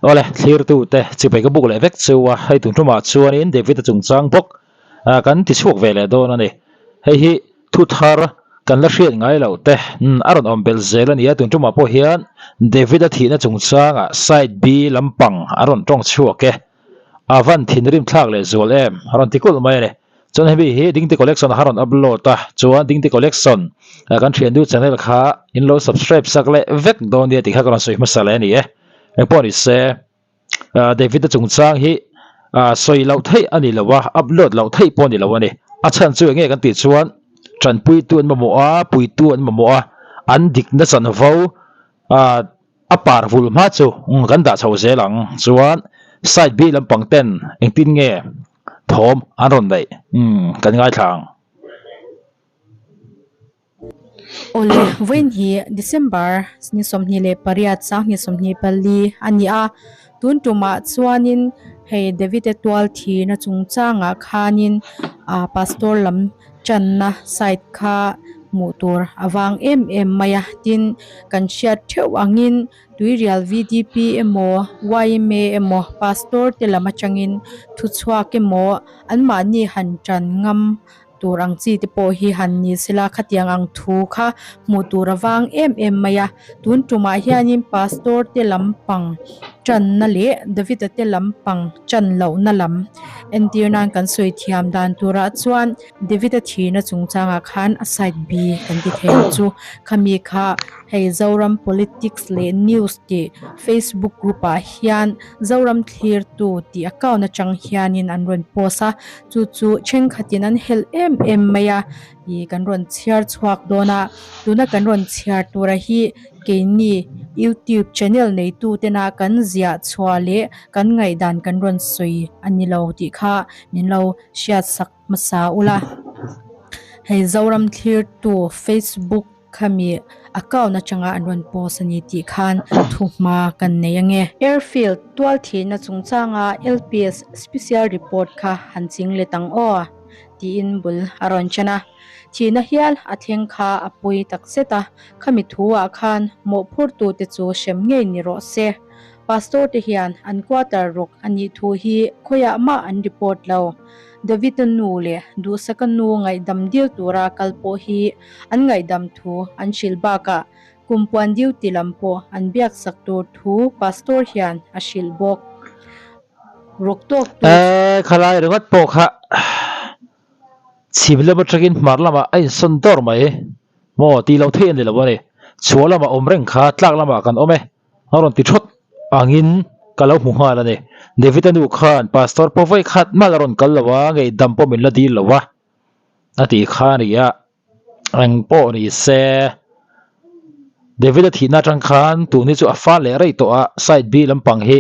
Awle, thlirtute chibai ka buk leh vek chu a, hei tun tumah chuanin David-a chungchang bawk kan ti chhuak ve leh dawn a ni. Hei hi thu thar kan la hriat ngai loh te a rawn awm belh zel a ni a, tun tumah pawh hian David-a thihna chungchangah side B lampang a rawn tawng chhuak e. A van thinrim thlak leh zual em a rawn ti kulh mai a ni. Chuan hemi hi Dingte Collection a rawn upload a, chuan Dingte Collection kan thiannu channel kha in lo subscribe sak leh vek dawn nia tih kha ka rawn sawi hmasa leh a ni e. Engpawh ni se David-a chungchang hi sawi loh theih a ni lo a, upload loh theih pawh a ni lo a ni. A chhan chu enge kan tih chuan tanpuitu an mamawh a, puitu an mamawh a, an dikna chanvo A par vul hma chu kan dah chho zel ang. Chuan side B lampang ten engtin nge thawm an rawn neih kan ngaithla ang. Awle, vawiin hi December ni 28 2024 a ni a, tun tumah chuanin hei David-a tual thihna chungchangah khanin Pastor lam Channa side kha hmuh tur a vang em em mai a, tin kan hriat theuh angin Tuirial VDP emaw yma emaw Pastor te lam atangin thuchhuak emaw anmahni han tan ngam tur ang chi te pawh hi han ni sela khatiang ang thu kha hmuh tur a vang em em mai a, tun tumah hianin Pastor te lampang tanna leh David-a te lampang chan lohna lam entir nan kan sawi thiam dan turah chuan David-a thihna chungchangah khan a side B kan ti thei ang chu. Khami kha hei Zoram Politics leh News tih Facebook group ah hian Zoram Thlirtu tih account atang hianin an rawn post a, chu chu thenkhatin an helh em em mai a. Ih kan rawn chhiar chhuak dawn a, tuna kan rawn chhiar tura hi keini youtube channel neitu tena kan ziah chhuah leh kan ngaihdan kan rawn sawi a ni lo tih kha min lo hriat sak hmasa ula. Hei Zoram thlirtu facebook khami account atanga an rawn post a ni tih khan thuhma kan nei ange. Airfield tual thihna chungchanga LPS special report kha han ching let ang aw. Tiin bul a rawn chen a. Thihna hial a thleng kha a pui tak zet a, khami thu-ah khan mawhphurtute chu hrem ngei ni rawh se. Pastor te hian an quarter ruk a nih thu hi khawiah mah an report lo. David-a nu leh Duhsaka nu ngaihdam dil tura kal pawh hi an ngaihdam thu an hrilh bakah kumpuan duty lam pawh an biaksak tur thu Pastor hian a hrilh bawk. Ruk tawk tu. Eh, khalai ringawt pawh kha chhim lam atangin hmar lamah a insawn dawr mai maw tih loh theih a ni lo a ni. Chhuah lamah awm reng kha tlak lamah kan awm e a rawn ti thawt angin ka lo hmu nghal a ni. David-a nu khan Pastor pawh vawi khat mal a rawn kal lo a, ngeihdam pawh min la dil lo a a tih kha a ni a. Eng pawh ni se David-a thihna atang khan tun hi chu a fa leh rei tawh a, side B lampang hi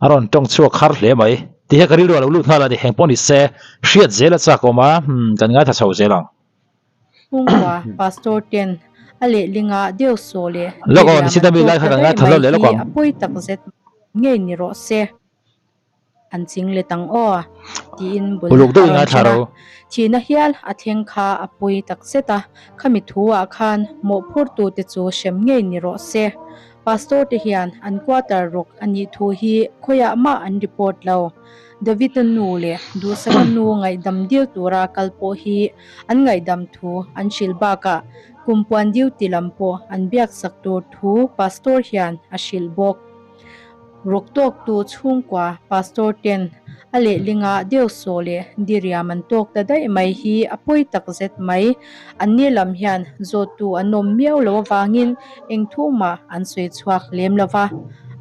a rawn tawng chhuak har hle mai. Ti hian ka rilru a lo lut nghal a ni. Eng pawh ni se hriat zel a chak awm a, kan ngaithla chho zel ang. Chhungkua Pastor ten a lehlinga deuh saw leh Lawk aw, diriam nichita an mi tawk lai kha ta kan daih ngaithla mai hlawh leh lawk hi ang. a pawi takzet ngei ni rawh se. An ching let ang aw, tiin bul Uluk a deuhin rawn ngaithla chen a. ro. Thihna hial a thleng kha a pui tak zet a, khami thu-ah khan mawhphurtute chu hrem ngei ni rawh se. Pastor te hian an quarter ruk a nih thu hi khawiah mah an report lo. David-a nu leh Duhsaka nu ngaihdam dil tura kal pawh hi an ngaihdam thu an hrilh bakah kumpuan duty lam pawh an biaksak tur thu Pastor hian a hrilh bawk. Ruk tawktu chhungkua Pastor ten a lehlinga deuh saw leh diriam an tawk ta daih mai hi a pawi tak zet mai. An ni lam hian zawttu an awm miau lo avangin eng thu mah an sawi chhuak lem lo va.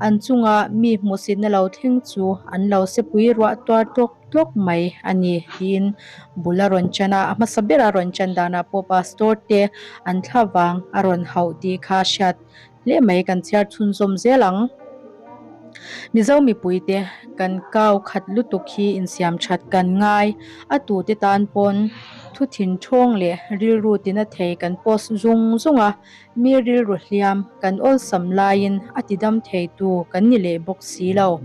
An chunga mi hmuhsitna lo thleng chu an lo sepui ruah tuar tlawk tlawk mai a ni tiin bul a rawn chan a. A hmasa bera rawn chan danah pawh Pastor te an thla vang a rawn hauh tih kha hriat Hle mai kan chhiar chhunzawm zel ang. Mizo mipuite kan kau khat lutuk hi insiam that kan ngai. A tute tan pawn thu thin thawng leh rilru tina thei kan post zung zung a, mi rilru hliam kan awlsam laiin a tidam theitu kan ni leh bawk si lo.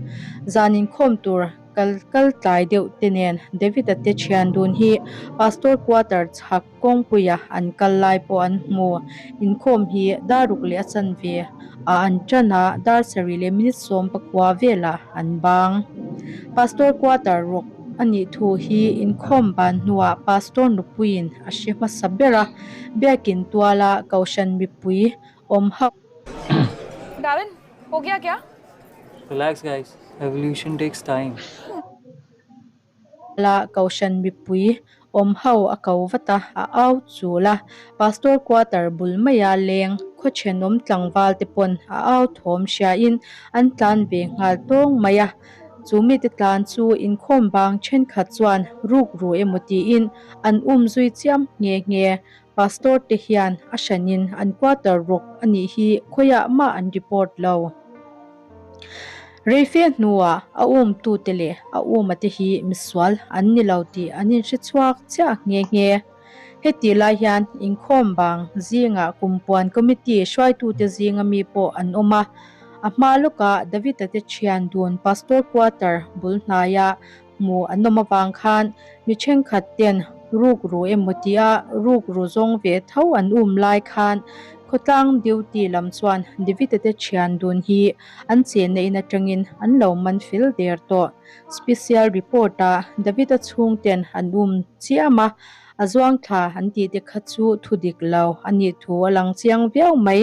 Zan inkhawm tur. kal kal tlai deuh te nen David-a te thian dun hi Pastor quarter chhak kawngpuia an kal lai pawh an hmu. Inkhawm hi dar ruk leh a chanve ah an tan a, dar sarih leh minute 19 velah an bang. Pastor quarter rawk a nih thu hi inkhawm ban hnuah Pastor nupuiin a hre hmasa ber a, Biakin tuala Kohhran mipui awm ho. Darren, ho gaya kya? Relax guys, evolution takes time. La Kohhran mipui awm ho a ko vat a, a au chul a. Pastor quarter bul maia leng khaw thenawm tlangval te pawn a au thawm hriain an tlan ve nghal tawng mai a. Chu mite tlan chu inkhawm bang thenkhat chuan ruk ru emaw tiin an um zui chiam nghe nghe. Pastor te hian a hranin an quarter ruk a nih hi khawiah mah an report lo. Reife hnuah a umtute leh a uma te hi misual an ni lo tih an inhre chhuak chiah nghe nghe. Heti lai hian inkhawm bang zingah kumpuan committee hruaitute zinga mi pawh an awm a. A hma lawkah David-a te thian dun Pastor quarter bul hnaia hmu an awm avang khan mi thenkhat ten rukru emaw tia rukru zawng ve tho an um lai khan khawtlang duty lam chuan David-a te thian dun hi an chenna in atangin an lo man fel der tawh. Special report ah David-a chhungten an um chiam a, a zuang thla an tih te kha chu thu dik lo a nih thu a lang chiang viau mai.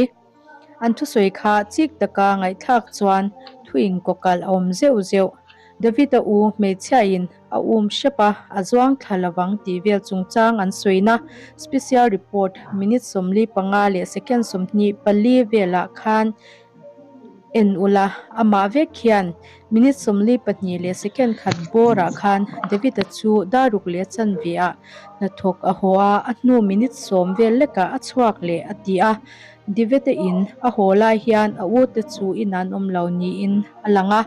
An thusawi kha chik taka ngaihthlak chuan thu inkawkalh a awm zeuh zeuh. David-a u hmeichhiain a um hrep a, a zuang thla lovang tih vel chungchang an sawina special report minute 45 leh second 24 velah khan en ula, amah vek hian minute 42 leh second khat bawrah khan David-a chu dar ruk leh chanve ah hnathawk a haw a, a hnu minute 10 vel lekah a chhuak leh a ti a. Divete in a haw lai hian a u te chu in an awm lo niin a lang a,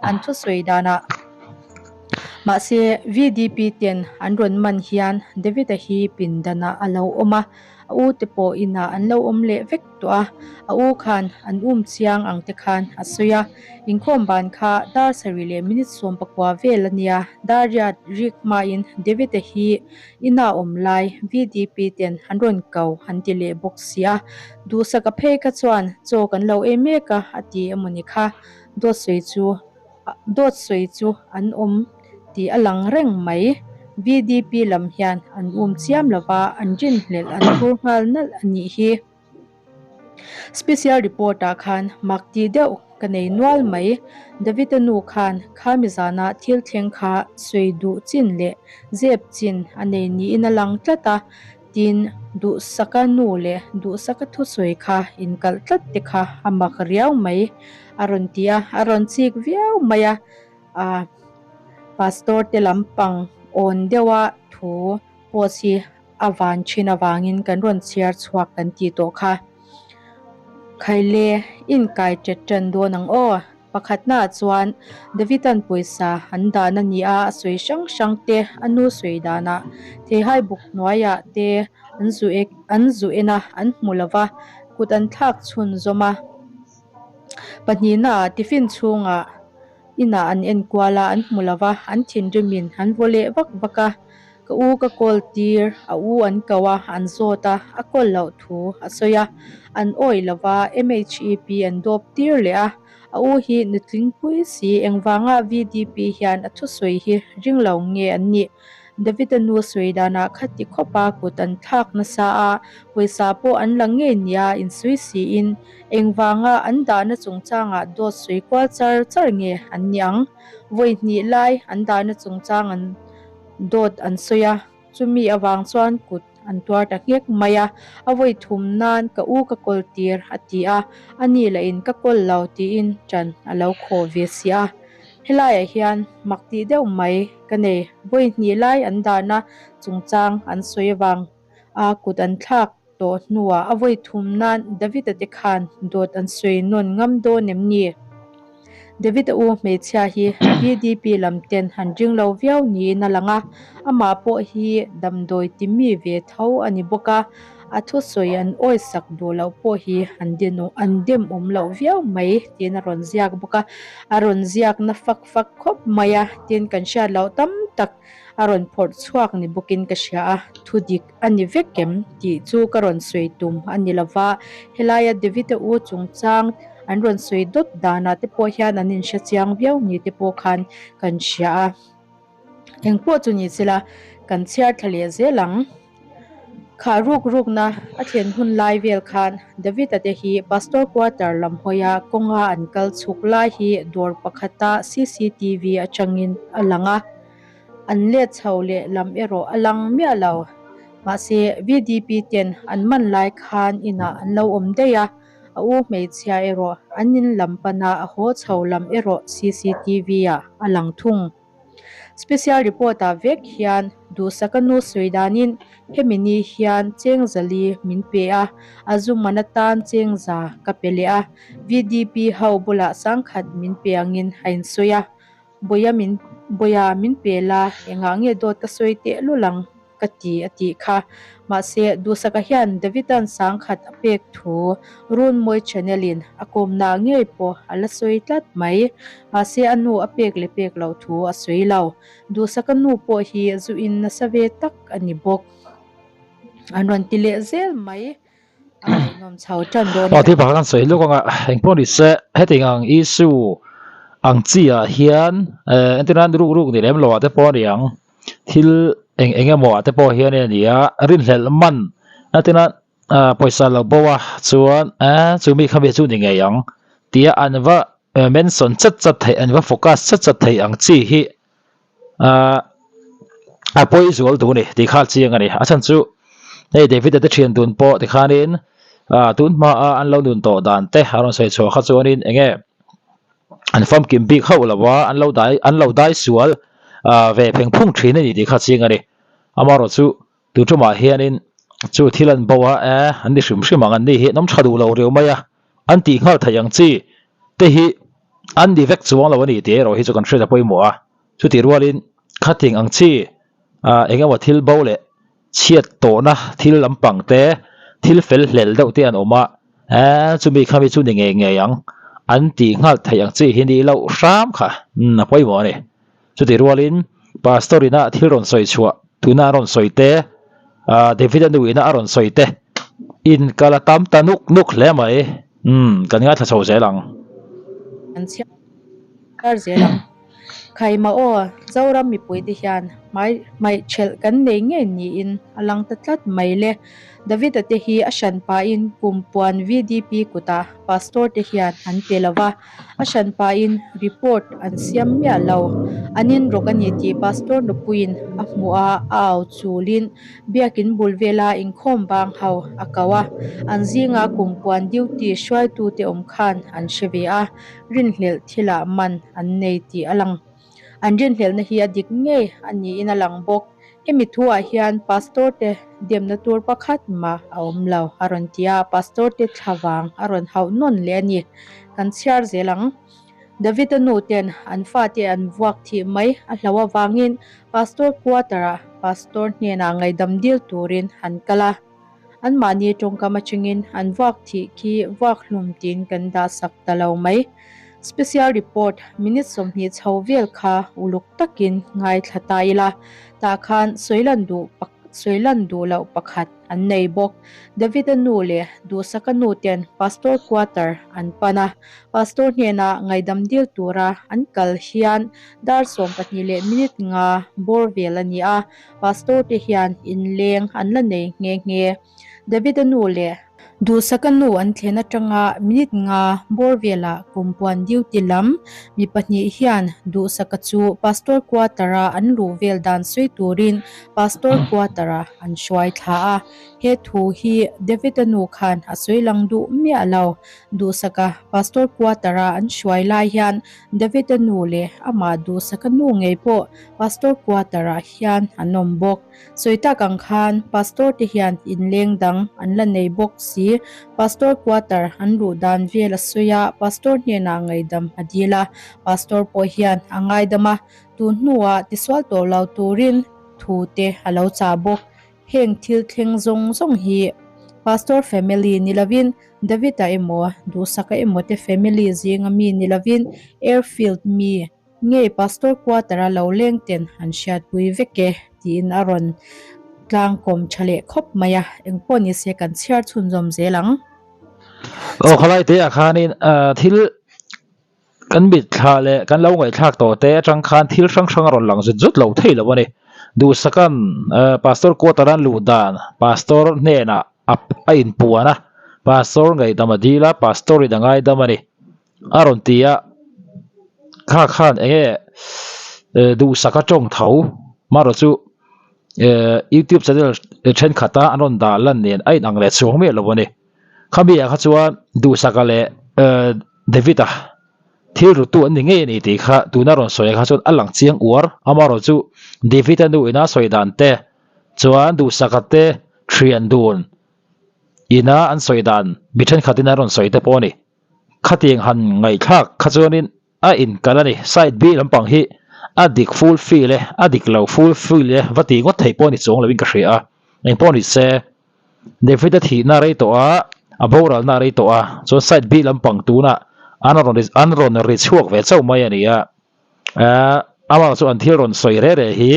an thusawi danah mahse VDP ten an rawn man hian David-a hi pindanah a lo awm a, a u te pawh inah an lo awm leh vek tawh a, a u khan an um chiang ang te khan a sawi a, inkhawm ban kha dar sarih leh minute 19 vel a nia, dar riat rik hmain David-a hi Ina awm lai VDP ten an rawn ko an ti leh bawk si a, Duhsaka phei kha chuan chaw kan lo ei mek a a ti emawni kha, dawt sawi chu dawt sawi chu an awm tih a lang reng mai. VDP lam hian an um chiam lova an rinhlelh an thur nghal nalh a nih hi. Special report ah khan mak tih deuh ka nei nual mai. David-a nu khan khami zana thil thleng kha sawi duh chin leh zep chin a nei niin a lang tlat a, tin Duhsaka nu leh Duhsaka thusawi kha inkalh tlat te kha a mak riau mai a rawn ti a, a rawn chik viau mai a, ah Pastor te lampang awn deuha thu post hi a van thin avangin kan rawn chhiar chhuak kan tih tawh kha. Khaile inkai tet tan dawn ang aw. Pakhatnaah chuan Davida'n pawisa an dan a ni a, a sawi hrang hrang te a nu sawi danah theihai buk hnuaiah te an zu an zu en a, an hmu lo va, kut an thlak chhunzawm a. Pahnihnaah tiffin chhungah Inah an enkual a, an hmu lo va, an thinrimin an vaw leh vak vak a. Ka u ka call tir, a u an ko a, an zawt a, a call loh thu a sawi a. An awih lo va, MHEP an dawp tir leh a. A u hi nutlingpui si, engvanga VDP hian a thusawi hi ring lo nge an nih? David-a nu sawi danah khati khawpa kut an thlak nasa a, pawisa pawh an la ngei nia insawi siin Engvanga an dahna chungchangah dawt sawi kual char char nge an ni ang? Vawi hnih lai an dahna chungchang an dawt an sawi a, chumi avang chuan kut an tuar ta nghek mai a. A vawi thum nan ka u ka kawl tir a ti a, a ni lah in ka kawl lo tiin ṭan a lo khawh ve si a. Helaiah hian mak tih deuh mai ka nei, vawi hnih lai an dahna chungchang an sawi avang a kut an thlak. Tawh hnuah a vawi thum nan David-a te khan dawt an sawi nawn ngam dawn em ni? David-a u hmeichhia hi VDP lam ten han ring lo viau niin a lang a, amah pawh hi damdawi ti mi ve tho a ni bawk a. A thusawi an awisak duh loh pawh hi an an dem awm loh viau mai tiin a rawn ziak bawk a. A rawn ziak na fak fak khawp mai a, tin kan hriat loh tam tak a rawn phawrh chhuak ni bawkin ka hria a, thu dik a ni vek em tih chu ka rawn sawi tum a ni lova, helaia David-a u chungchang an rawn sawi dawt danah te pawh hian an inhre chiang viau ni te pawh khan kan hria a. Engpawh chu ni sela kan chhiar thla leh zel ang. Khah ruk rukna a thlen hun lai vel khan David-a te hi Pastor Quarter lam hawia kawnga an kal chhuk lai hi dawr pakhata cctv atangin a lang a, an let chho leh lam erawh a lang miah lo. Mahse VDP ten an man lai khan inah an lo awm daih a, a u hmeichhia erawh an in lam pana a haw chho lam erawh cctv ah a lang thung. Special report ah vek hian Duhsaka nu sawi danin hemi ni hian Chengzali min pe a, a zu man atan Chengza ka pe leh a, VDP ho bulah sangkhat min pe angin a insawi a, Bawia min Bawia min pe la engah nge dawt ka sawi tehlul ang? ka ti a tih kha. Mahse, Duhsaka hian Davida'n sangkhat a pek thu Runmawi Channel in a kawmna ngei pawh a la sawi tlat mai. Mahse, a nu a pek leh pek loh thu a sawi lo. Duhsaka nu pawh hi zu in nasa ve tak a ni bawk. An rawn ti leh zel mai. A ngaihnawm chho tan dawn Aw thil pakhat kan sawi lawk anga engpawh ni se hetiang ang issue ang chi ah hian eh entirnan ruk ruk ni lem lo ah te pawh a ni ang. Thil eng eng emaw ah te pawh hian a ni a, rinhlelh man a tina ah pawisa lo bo a chuan eh chu mi kha mi chu ni ngei ang tia an va mention chat chat theih an va focus chat chat theih ang chi hi ah a pawi zual duh a ni tih kha a chiang a ni. A chhan chu hei David-a te thian dun pawh tikhanin ah tun hmaa an lo nun tawh dan te a rawn sawi chhuah kha chuanin eng nge an famkim bik hauh lo a, an lo dai an lo dai sual ah ve pheng phung thin a ni tih kha chiang a ni. Amaherawh chu tu tumah hianin chu thil an bo a eh an ni hrim hrim ang an ni hi an awm tha duh lo riau mai a, an tih nghal theih ang chi te hi an ni vek chuang lo a ni tih erawh hi chu kan hriat a pawimawh a. Chutih rualin khating ang chi ah eng emaw thil bo leh chhiat tawhna thil lampang te, thil fel hlel deuh te an awm a, eeh chumi khami chu ni ngei ngei ang an tih nghal theih ang chi hi ni loh hram kha umm a pawimawh a ni. Chutih rualin Pastor ina thil rawn sawi chhuah tuna a rawn sawi te, ah David-a nu ina a rawn sawi te inkal a tam ta nuk nuk hle mai umm kan ngaithla chho zel ang. An chhiar zel ang. Khaima aw, Zoram mipuite hian hmai hmaih thelh kan nei ngei niin a lang ta tlat mai le. David-a te hi a hran pahin kum puan VDP kutah Pastor te hian an pe lo va, a hran pahin report an siam miah lo. An inrawk a ni tih Pastor nupuiin a hmuh a, a au chulin Biakin bul vela inkhawm bang ho a ko a, an zinga kum puan duty hruaitute awm khan an hre ve a. Rinhlelh thilah man an nei tih a lang. An rinhlelhna hi a dik ngei a niin a lang bawk. Hemi thuah hian Pastor te demna tur pakhat mah a awm lo a rawn ti a, Pastor te thla vang a rawn hauh nawn leh a ni. Kan chhiar zel ang. David-a nu ten an fate an vuak thih mai a hlo avangin Pastor quarter-ah Pastor hnenah ngaihdam dil turin an kal a. Anmahni tawngkam atangin an vuak thih khi vuak hlum tiin kan dah sak ta lo mai. Special report minute 20 chho vel kha uluk takin ngaithla ta ila, tah khan sawilan duh sawilan duh loh pakhat an nei bawk. David-a nu leh Duhsaka nu ten Pastor quarter an pan a, Pastor hnenah ngaihdam dil tura an kal hian dar 12 leh minute nga bawr vel a ni a, Pastor te hian inleng an la nei nghe nghe. David-a nu leh Duhsaka nu an thlen atanga minute nga bawr velah kumpuan duty lam mi pahnih hian Duhsaka chu Pastor quarter-a an luh vel dan sawi turin Pastor quarter-a an hruai thla a. He thu hi David-a nu khan a sawi lang duh miah lo. Duhsaka Pastor quarter-a an hruai lai hian David-a nu leh amah Duhsaka nu ngei pawh Pastor quarter ah hian an awm bawk. Sawi tak ang khan Pastor te hian inleng dang an la nei bawk si. Pastor quarter an luh dan vel a sawi a, Pastor hnenah ngaidam a dil a, Pastor pawh hian a ngaidam a, tun hnuah tisual tawh lo turin thu te a lo chah bawk. Heng thil thleng zawng zawng hi. Pastor family ni lovin David-a emaw Duhsaka emaw te family zinga mi ni lovin Airfield mi ngei Pastor quarter-a lo leng ten an hriatpui vek e tiin a rawn tlangkawm tha leh khawp mai a, engpawh ni se kan chhiar chhunzawm zel ang. Aw khalai te ah khanin thil Kan mitthla leh kan lo ngaihthlak tawh te atang khan thil hrang hrang a rawn lang zut zut lo thei lo a ni. Duhsaka'n Pastor quarter an luh dan Pastor hnenah a inpuan a, Pastor ngaihdam a dil a, Pastor in a ngaidam a ni a rawn ti a, kha khan eng nge Duhsaka tawng tho marawh chu YouTube channel thenkhat a an rawn dah lan nen a inang leh chuang miah lo a ni. Khami ah kha chuan Duhsaka leh David-a thil rutu an ni ngei a ni tih kha tuna rawn sawi ah kha chuan a lang chiang uar. Amaherawh chu David-a nu ina sawi dan te chuan Duhsaka te thian dun ina an sawi dan mi thenkhatin an rawn sawi te pawh a ni. Khatiang han ngaihthlak kha chuanin a inkal a ni. Side B lampang hi a dik full fill e, a dik lo full fill e va tih ngawt theih pawh a ni chuang loin ka hria a. Engpawh ni se, David-a thihna a rei tawh a, a boralna a rei tawh a, chuan side B lampang tunah an rawn an rawn ri chhuak ve chauh mai a ni a. Ahh amah chu an thil rawn sawi reh reh hi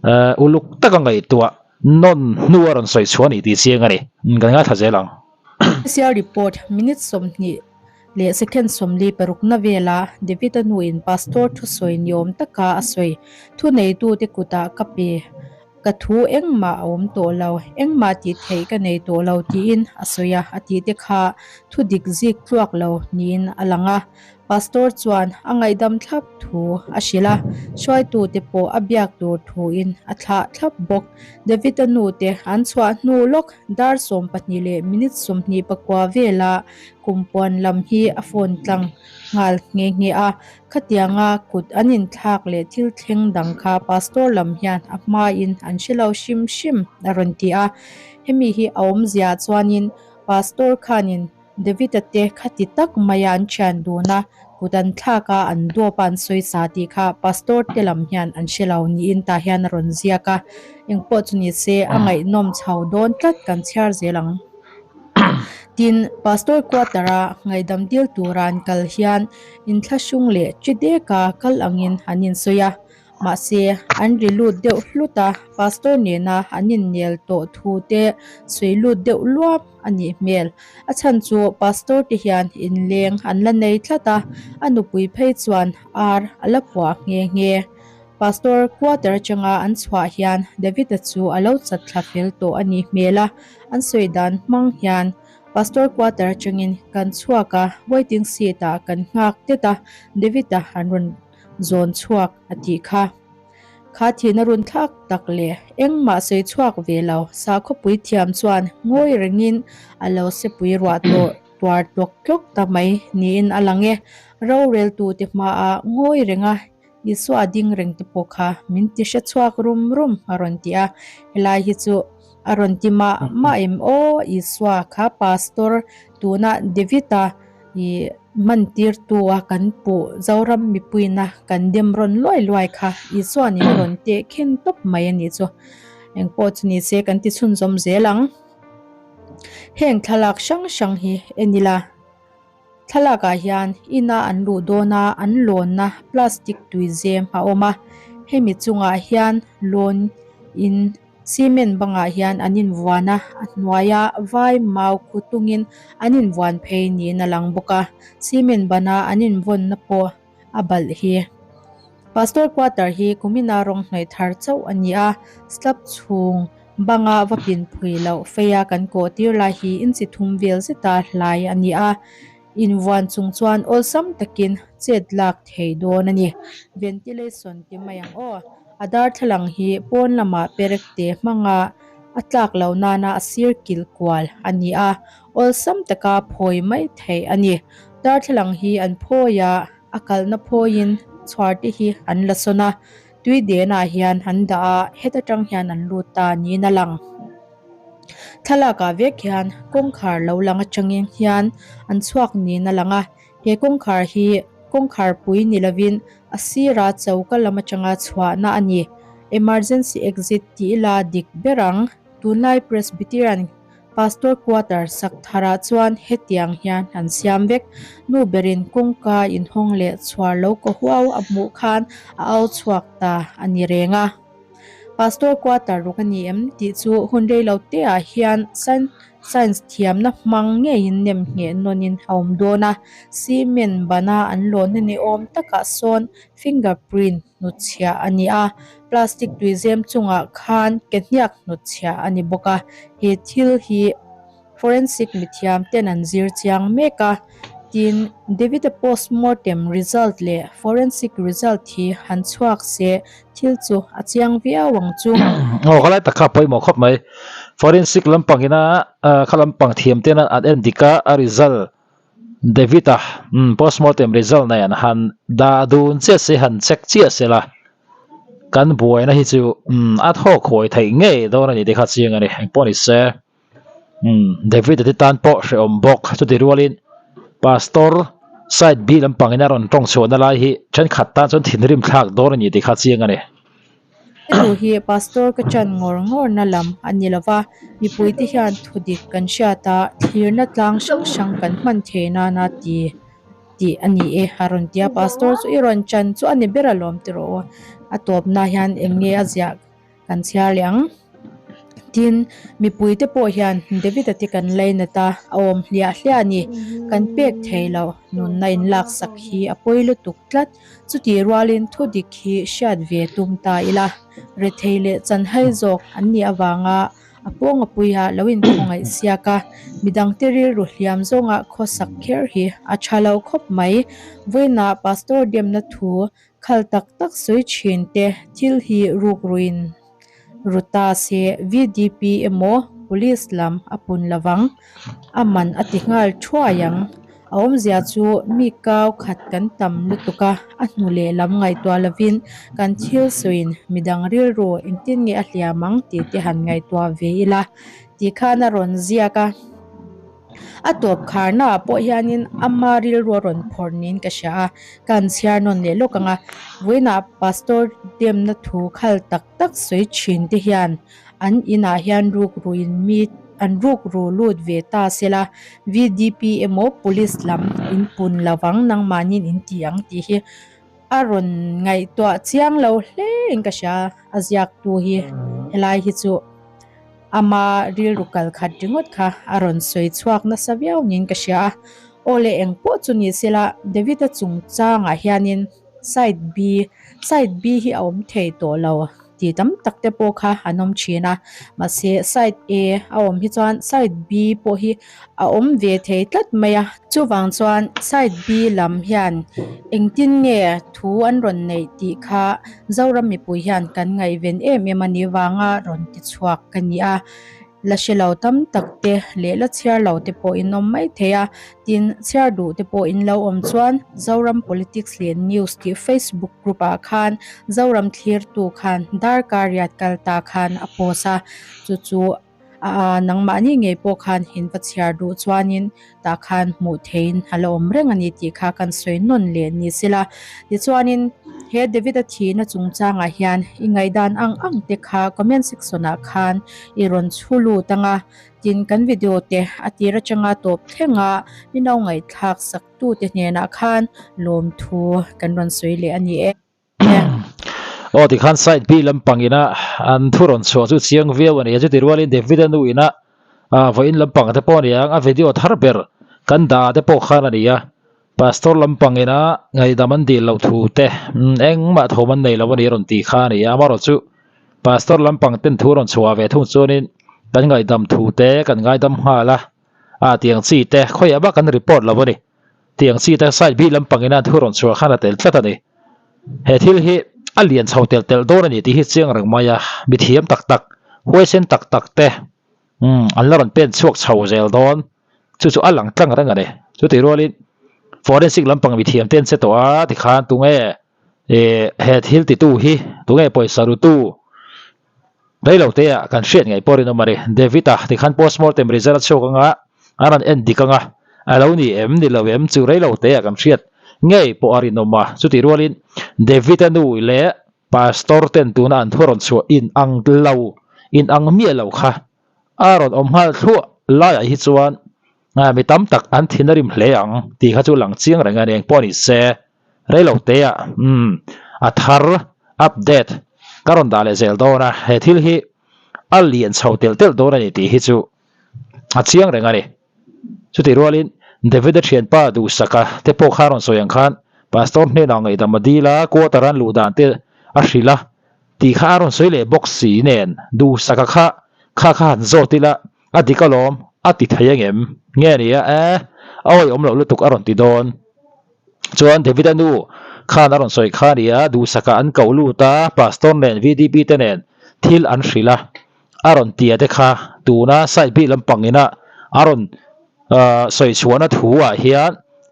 ahh uluk taka ngaihtuah nawn hnu a rawn sawi chhuah a ni tih chiang a ni. Kan ngaithla zel ang. Special report, Minute 20 leh second 46 na vela David-a nuin pastor thusawi ni awm taka a sawi. Thuneitute kutah ka pe. Ka thu engmah a awm tawh lo, engmah tih theih ka nei tawh lo tiin a sawi a, a tih te kha thu dik zik tluak lo niin a lang a. Pastor chuan a ngaihdam thlap thu a hrilh a, hruaitute pawh a biak tur thuin a thlah thlap bawk. David-a nute an chhuah hnu lawk dar 12 leh minute 24 vela kumpuan lam hi a phone tlang nghal nghe nghe a, Khatianga kut an inthlak leh thil thleng dang kha pastor lam hian a hmain an hre lo hrim hrim a rawn ti a. Hemi hi a awmzia chuanin pastor khanin David-a te khati tak maia an thian dun a, kut an thlak a, an dawp a, an sawi sa tih kha pastor te lam hian an hre lo niin tah hian a rawn ziak a. Engpawh chu ni se a ngaihnawm chho dawn tlat kan chhiar zel ang. Tin, Pastor quarter-a ngaihdam dil tura an kal hian inthlahrung leh chi deka kal angin an insawi a. Mahse, an ri lut deuh hlut a, Pastor nena an innel tawh thu te sawi lut deuh luam a nih hmel. A chhan chu Pastor te hian inleng an la nei tlat a, a nupui phei chuan ar a la puah nghe nghe. Pastor quarter atanga an chhuah hian David-a chu a lo chat thla fel tawh a nih hmel a, an sawi dan hmang hian Pastor quarter atangin kan chhuak a, waiting seat ah kan nghak tet a, David-a an rawn zawn chhuak a tih kha. Kha thihna run thlak tak leh engmah sawi chhuak ve lo sakhawpui thiam chuan ngawi rengin a lo sepui ruah tawh tuar tlawk tlawk ta mai niin a lang e. Roreltute hmaah ngawi renga Isua ding reng te pawh kha min ti hre chhuak rum rum a rawn ti a, helai hi chu a rawn ti mah mah em aw Isua kha pastor tuna David-a ih hman tir tu a kan puh Zoram mipuina kan dem rawn luai luai kha Isua nen a rawn teh khen tawp mai a nih chu engpawh chu ni se kan ti chhunzawm zel ang heng thlalak hrang hrang hi en ila. Thlalakah hian ina an luh dawna an lawnna plastic tui zem a awm a, hemi chungah hian lawn in cement bangah hian an invuan a, a hnuaia vai mau khu tungin an invuan phei niin a lang bawk a, cement bana an invawnna pawh a balh hi. Pastor quarter hi kumina rawng hnawih thar chauh a ni a, slab chhung banga va pin phui loh feia kan kawh tir lai hi inchi thum vel zeta hlai a ni a, invuan chung chuan awlsam takin chet lak thei dawn a ni. Ventilation ti mai ang aw. A darthlalang hi pawn lamah perek te hmanga a tlak loh nana a sir kil kual a ni a, awlsam taka phawi mai theih a ni. Darthlalang hi an phawi a, a kalna phawiin chhuar te hi an la sawn a, tui denah hian an dah a, heta tang hian an lut ta niin a lang. Thlalakah vek hian kawngkhar lo lang atangin hian an chhuak niin a lang a, he kawngkhar hi kawngkhar pui ni lovin a sira choka lam atanga chhuahna a ni. Emergency exit tih ila dik ber ang. Tunlai Presbyterian. Pastor quarter sak tharah chuan hetiang hian an siam vek. Nu berin kawngka inhawng leh chhuar lo kaw huau a hmuh khan a au chhuak ta a ni reng a. Pastor quarter ruk a ni em tih chu hun rei lo te ah hian science thiamna hmang ngeiin nem ngheh nawnin a awm dawn a. Cement bana an lawnna ni awm takah sawn finger print hnutchhiah a ni a, plastic tuizem chungah khan ke hniak hnutchhiah a ni bawk a, he thil hi forensic mithiam ten an zir chiang mek a, tin David-a postmortem result leh forensic result hi han chhuak se thil chu a chiang viau ang chu. Aw ka lai tak kha pawimawh khawp mai, forensic lampang ina kha lampang thiam ten an en dik a, a result David-a postmortem result nen han dah dun chiah se han check chiah se la, kan buaina hi chu a thawk huai theih ngei dawn a ni tih kha chiang a ni. Engpawh ni se David-a te tan pawh hrehawm bawk chuti rualin Pastor side B lampangin a rawn tawng chhuahna lai hi thenkhat tan chuan thinrim thlak dawn a ni tih kha chiang a ni. Henu hi Pastor ka chan ngawr ngawr na lam a ni lova, mipui te hian thudik kan hriat a, thlirna tlang hrang hrang kan hman thei nana ti tih a ni e a rawn ti a, Pastor chu i rawn chan chu a ni ber alawm ti rawh u, a tawpna hian eng nge a ziah kan chhiar leh ang. Tin, mipui te pawh hian David-a te kan lainat a, a awm hliah hliah a ni, kan pek thei lo, nunna inlaksak hi a pawi lutuk tlat. Chutih rualin thudik hi hriat ve tum ta ila, rethei leh chanhai zawk an nih avanga a pawng a puia lo inkhawngaih siak a, midangte rilru hliam zawnga khawsak kher hi a tha lo khawp mai. Vawiinah Pastor demna thu khal tak tak sawi thin te thil hi rukruin ru ta se VDP emaw Police lam a pun lovang, a man a ti nghal thuai ang. A awmzia chu mi kau khat kan tam lutuk a, a hnu leh lam ngaihtuah lovin kan thil sawiin midang rilru engtin nge a hliam ang tih te han ngaihtuah ve ila tih khan a rawn ziak a. A tawp kharnaah pawh hianin ama rilru a rawn phawrh niin ka hria a, ka han chhiar nawn leh lawk ang a. Vawiinah Pastor demna thu khal tak tak sawi thin te hian an inah hian rukruin mi an rukru lut ve ta sela, VDP emaw Police lam in pun lovang nangmahniin in ti ang tih hi a rawn ngaihtuah chiang lo hle in ka hria a, a ziaktu hi helai hi chu. Ama rilru kal khat ringawt kha a rawn sawi chhuak nasa viau niin ka hria a, aw le eng pawh chu ni sela David-a chungchangah hianin side B, side B hi a awm thei tawh lo tih tam tak te pawh kha an awm thin a, mahse side A a awm hi chuan side B pawh hi a awm ve thei tlat mai a, chuvang chuan side B lam hian engtin nge thu an rawn neih tih kha Zoram mipui hian kan ngaihven em em a nih vanga rawn ti chhuak ka ni a, la hre lo tam tak te leh la chhiar lo te pawh in awm mai thei a, tin chhiar duh te pawh in lo awm chuan Zoram Politics leh News tih Facebook group ah khan Zoram thlirtu khan darkar riat kal ta khan a post a, chu chu Aa nangmahni ngei pawh khan in va chhiar duh chuanin tah khan hmuh theihin a la awm reng a ni tih kha kan sawi nawn leh ni sela. Tichuanin he David-a thihna chungchangah hian i ngaihdan ang ang te kha comment section ah khan i rawn chhu lut ang a, tin kan video te a tir atanga tawp thlenga min lo ngaihthlak sak tute hnenah khan lawmthu kan rawn sawi leh a ni e. Aw tikhan side B lampang ina an thu rawn chhuah chu chiang viau a ni a, chuti rualin David-a nu ina ah vawiin lampang te pawh a ni ang, a video thar ber kan dah te pawh khan a ni a, Pastor lampang ina ngaihdam an dil loh thu te engmah thawm an nei lo a ni a rawn tih kha a ni a, amaherawhchu Pastor lampang ten thu rawn chhuah ve thung chuanin kan ngaihdam thu te kan ngaidam nghal a, ah tiang chi te khawiah bak kan report lo a ni. Tiang chi te side bih lampang ina thu rawn chhuah khan a tel tlat a ni. He thil hi a lian chho telh telh dawn a ni tih hi chiang reng mai a, mithiam tak tak, huaisen tak tak te umm an la rawn pen chhuak chho zel dawn, chu chu a lang tlang reng a ni. Chutih rualin forensic lampang mithiam te an che tawh a tikhan tunge ih he thil titu hi tunge pawisa rutu Reilo te ah kan hriat ngaih pawh rinawm a ni. David-a tikhan postmortem result a chhuak anga a rawn en dik anga a lo ni em ni lo em chu reilo te ah kan hriat ngei pawh a rinawm a. Chutih rualin David-a nu leh pastor ten tuna an thu rawn chhuah in ang lo in ang miah lo kha a rawn awm nghal thluah laiah hi chuan mi tam tak an thin a rim hle ang tih kha chu lang chiang reng a ni. Engpawh ni se reilo teah umm a thar update ka rawn dah leh zel dawn a, he thil hi a lian chho telh telh dawn a ni tih hi chu a chiang reng a ni. Chutih rualin David-a thianpa Duhsaka te pawh kha rawn sawi ang khan Pastor hnenah ngaihdam a dil a, quarter an luh dan te a hrilh a tih kha a rawn sawi leh bawk si nen Duhsaka kha kha kha han zawt ila a dik alawm a ti thei angem nge ni a eh a awihawm loh lutuk a rawn ti dawn. Chuan David-a nu khan a rawn sawi kha a ni a, Duhsaka an koh lut a, Pastor nen VDP te nen thil an hrilh a. A rawn tia te kha tuna side bik lampang ina a rawn sawi chhuahna thu ah hian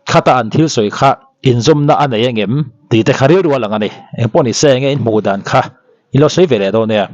khata an thil sawi kha inzawmna a nei angem tih te kha rilru a lang a ni. Engpawh ni se enge in hmuh dan kha in lo sawi ve leh dawn nia.